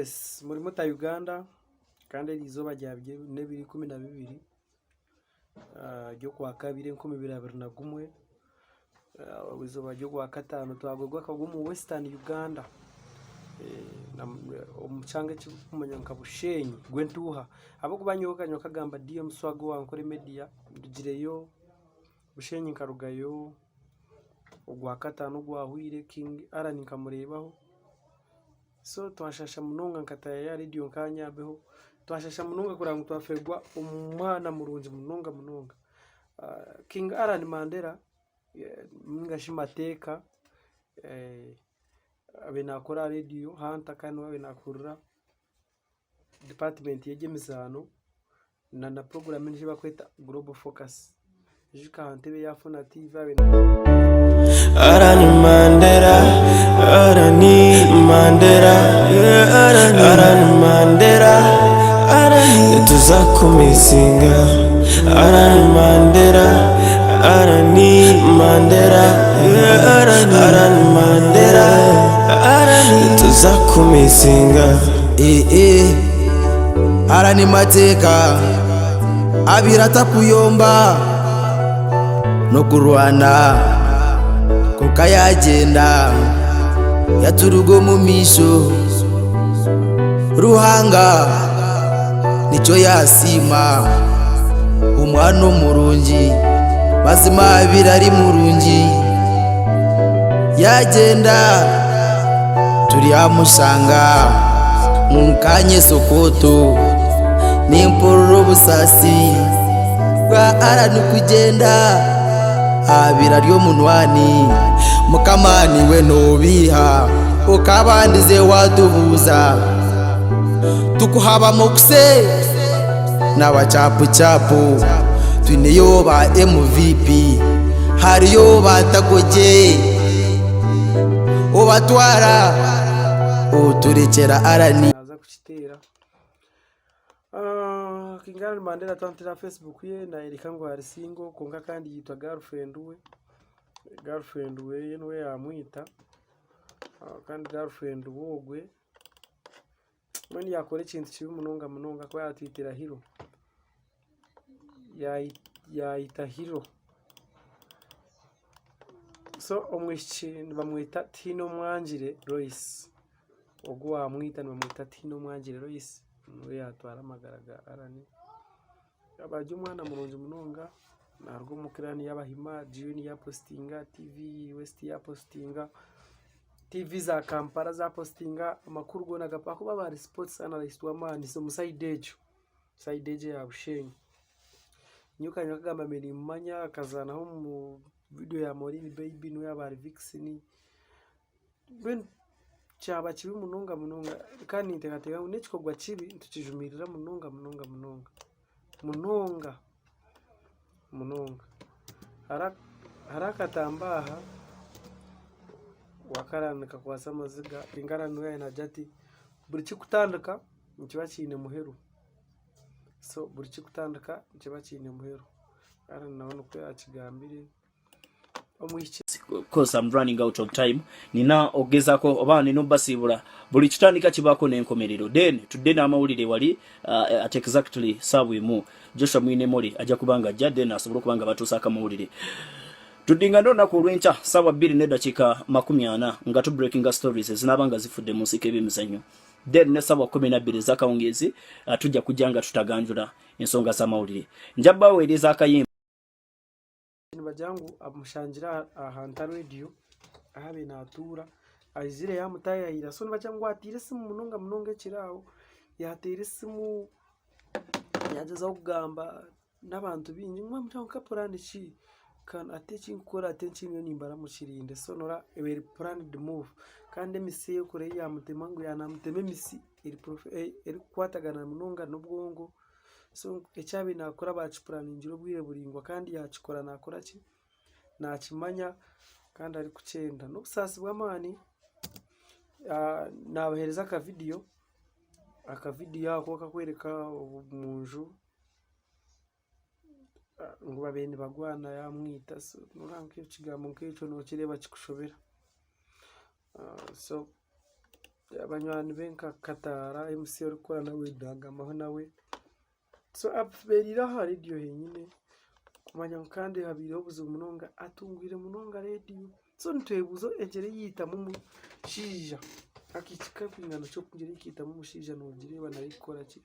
Yes muri muta Uganda kandi eri izooba rya n'ebiro 12 ry'okwakabiri 2021 eizooba ry'orwakataano twagurwa akagwe omu western Uganda omu kyanga ekirikumanywa nka Bushenyi gw'entuuha ahabw'okuba nyowe kanywa kagamba DM Swag owa Ankole Media ndugireyo Bushenyi nkarugayo Ogwakataano ogwahweire King Allan nkamureebaho so twashasha munonga nkataayayo aha reediyo nkanyambeho, twashasha munonga kureba ngu twafeerwa omwana murungi munonga munonga. King Allan Mandela ninga shi Mateeka abaire naakora aha reediyo Hunter kandi niwe abaire naakurira dipatimenti y'eby'emizaano na na puroguraamu endiijo ei barikweta Global Focus. Ijuka aha ntebe ya Funa TV abe Allan Mandela, Allan Mandela, yeah, Allan Mandela, nituza kumisinga. Allan Mandela, Allan Mandela, yeah, Allan Mandela, nituza kumisinga. Eh, eh. Allan Mateeka abaire atakuyomba n'okurwana kwonka yagyenda yaturuga omu maisho Ruhanga nikyo yasiima omwana omurungi mazima abaire ari murungi yagyenda Turyamushanga nkanye Sokoto nimpurira obusaasi bwa Allan kugyenda abaire ari omunywani Mukama niiwe nobiiha okabandize watubuuza tukuhaba mukuse n'abacapucapu twineyo ba MVP hariyo ba Tagogye. Obatwara oturekyera Allan. Naaza kukiteera. Ah, King Allan Mandela twamutera aha Facebook ye nayoreka ngu ari single kwonka kandi yaitwa girlfriend we. Girlfriend we niwe yaamwita Ah, kandi girlfriend we ogwe mbwenu yaakora ekintu kibi munonga munonga kuba yaatwitira hero. Yaayita hero. So omwishiki nibamweta Tihinomwangire Loyce, ogu owaamwita nibamweta Tihinomwangire Loyce niwe yaatwara amagara ga Allan. Akaba ari omwana murungi munonga naaruga omu kiraani y'Abahima, G.U yaapositinga, TV West yaapositinga, TV za Kampala zaapositinga, amakuru goona ahakuba aba ari sports analyst w'amaani omu sayidi egyo, sayidi egyo eya Bushenyi. Nyowe kanywa kagamba mbe nimmanya akazaanaho omu vidiyo ya Maureen Baby niwe yaaba ari Vixen, mbwenu kyaba kibi munonga munonga kandi ninteekateeka ngu n'ekikorwa kibi nitukijumirira munonga munonga munonga, munonga munonga. Hariho akatambi aha wakaraba nikakwatsa amaziga kwonka Allan we yaabaire naagira ati buri kirikutandika nikiba kiine muheru. So buri kirikutandika nikiba kiine muheru. Allan nawe nikwo yaakigambire. Omwishiki. Course I'm running out of time nina okugezako oba nina obasiibula buli kitandika kibaako n'enkomerero then tudde n'amawulire wali at exactly saawa emu Joshua Mwine Mole ajja kuba nga ajja then asobole okuba nga batuusaako amawulire tuddingana olunaku olw'enkya saawa bbiri n'eddakiika 40 nga tu breakinga stories ezinaaba nga zifudde mu nsiko ebyemizannyo then ne sawa 12 ezakawungeezi uh, tujja kujja nga tutaganjula ensonga z'amawulire nja baweereza akayimba Nibagira ngu amushangire aha Nta Radio ahu abaire naatuura aizire yaamutaayayira so nibagira ngu ateire esimu munonga munonga ekiro aho yaateera esimu yaagyezaho kugamba n'abantu baingi ngu mbwenu nka puraani ki hati eki nkukora hati eki ndiyo nimbara mukirinde so noreeba eba eri planned move kandi emisi ei orikureeba ei yaamutema ngu yaaba naamutema emisi erikukwatagana munonga n'obwongo so eki abaire naakora baakipuraaningire obwire buraingwa kandi yaakikora naakora ki, naakimanya kandi arikukyenda. N'obusaasi bw'amaani naabaheereza akavidiyo, akavidiyo ako akarikworeka omu nju ngu babaire nibarwana yaamwita so noreeba nk'ekigambo nk'ekyo nokireeba kikushobera so. Banywani be nka Kataara MC orikukora nawe naagambaho nawe. So abeereire aha reediyo henyine kumanya ngu kandi habaireho obuzibu munonga atungwire munonga reediyo. So nitwebuuza engyera ei yaitamu omushaija akaishiki karikwingana ki engyera ei kaitamu omushaija noogireeba nayo erikukora ki?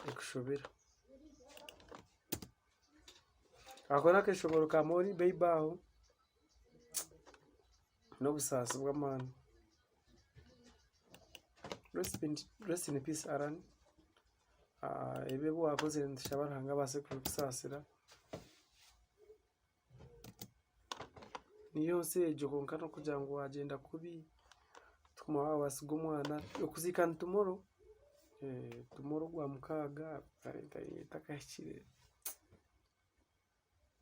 Erikushobera. Ako n'akeshongoro ka Molly Baby aho n'obusaasi bw'amaani. Rest in peace Allan, ebi ebi wakozire nitushaba Ruhanga abaase kubikusaasira. Niyo nsi egyo kwonka n'okugira ngu wagyenda kubi tikimara waaba wasiga omwana, okuziika ni tomorrow, tomorrow ogwamukaaga valentine etakahikire.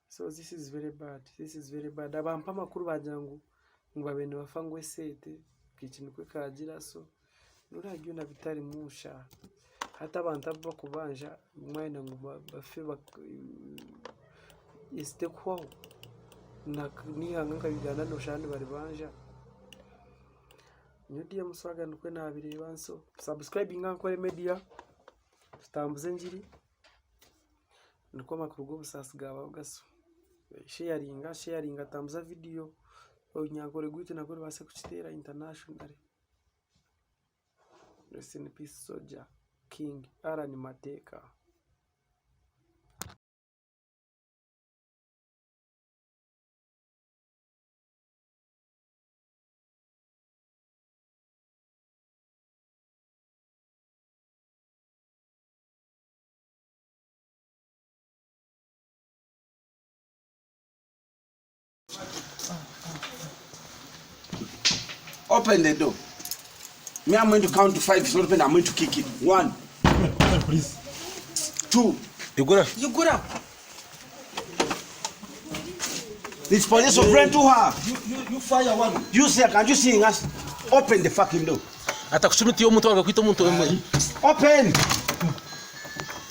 So this is very bad, this is very bad. Abampa amakuru bagira ngu ngu babaire nibafa ngu esente eki nikwo kaagira so noreeba byona bitarimu sha. Hati abantu abu bakubanja mwayenda ngu bafe ensi tekuhwaho n'eihanga nka Uganda noshanga nibaribanja. Nyowe DM Swaga nikwo nabireeba so subscribinga Ankole Media tutambuze engiri. Nikwo amakuru g'obusaasi gaabaho gasyo. Sheyaringa sheyaringa tambuza vidiyo orunyankore rwaitu narwo rubaase kukiteera intanashonari. Rest in peace soja king Allan Mateeka. Open the door. Me, I'm going to count to five. It's not open. I'm going to kick it. One. Open, please. Two. You got up. You got up. It's police of rent to her. You fire one. You say, can't you see us? Open the fucking door. Atakushumita omuntu akakwita omuntu omwe. Open.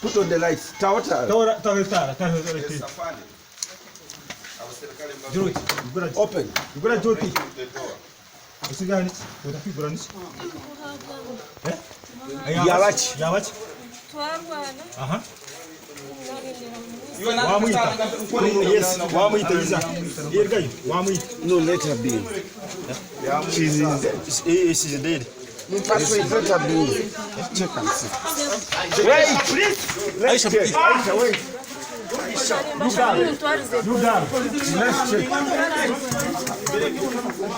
Put on the lights. Tawata. Tawara tawara tawara tawara. Open. Igura joti. Usigani utapigura niki? Eh? Yabachi. Yabachi. Twarwana. Aha. Wamwita. Yes, wamwita Iza. Yergayo, wamwita. No, let her be. She's in, she's dead. First, wait, let her be. Check and see. Wait, please. Let's check. Aisha, wait. You down. Let's check.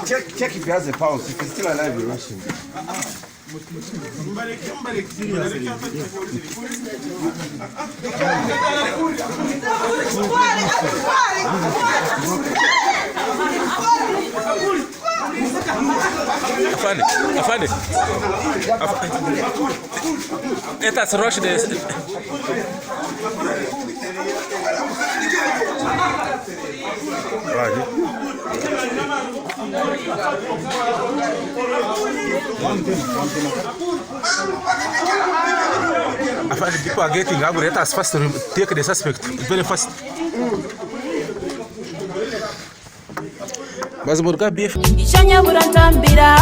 Check, check if he has a pulse. If he's still alive, we rush him. Afande, afande. Let us rush the. Afande, people are getting angry. Let us first take the suspect very fast. Bazimurga BF. Ishanyabura ntambira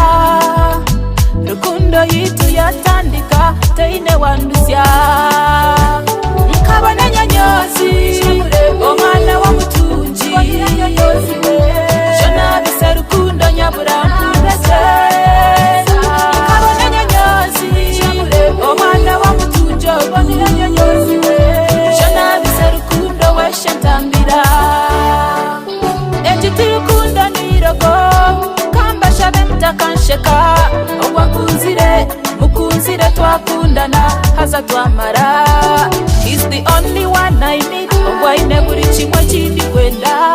rukundo yitu yatandika teine wandusya nkabona nyonyozi omwana w'omutungi shonabise rukundo nyabura mpureze nkabona nyonyozi omwana w'omutungi shonabise rukundo weshe ntambira ekiti rukundo nirogo kambashabe mutakansheka ogwakunzire mukunzire twakundana haza twamara. He's the only one I need ogwaine buri kimwe kindi kwenda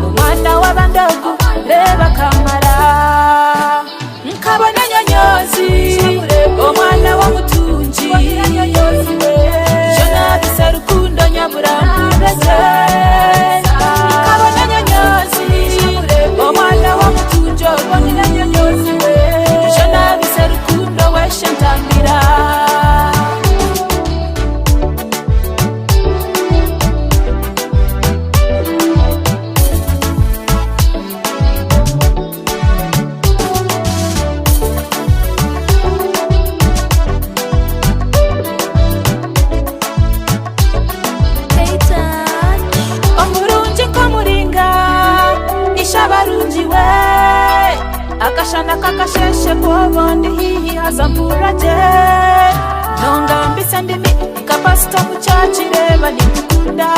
omwana w'abandogu reba kamara nkabona nyonyozi omwana w'omutungi shonabise rukundo nyabura mpureze nkabona nyonyozi omwana w'omutungi shonabise rukundo weshe ntambira. Nk'akashana k'akasheeshe ku oba ondi haihi haza mpurira gye. Nongambisa endimi nka pasita omu church reeba ninkukunda.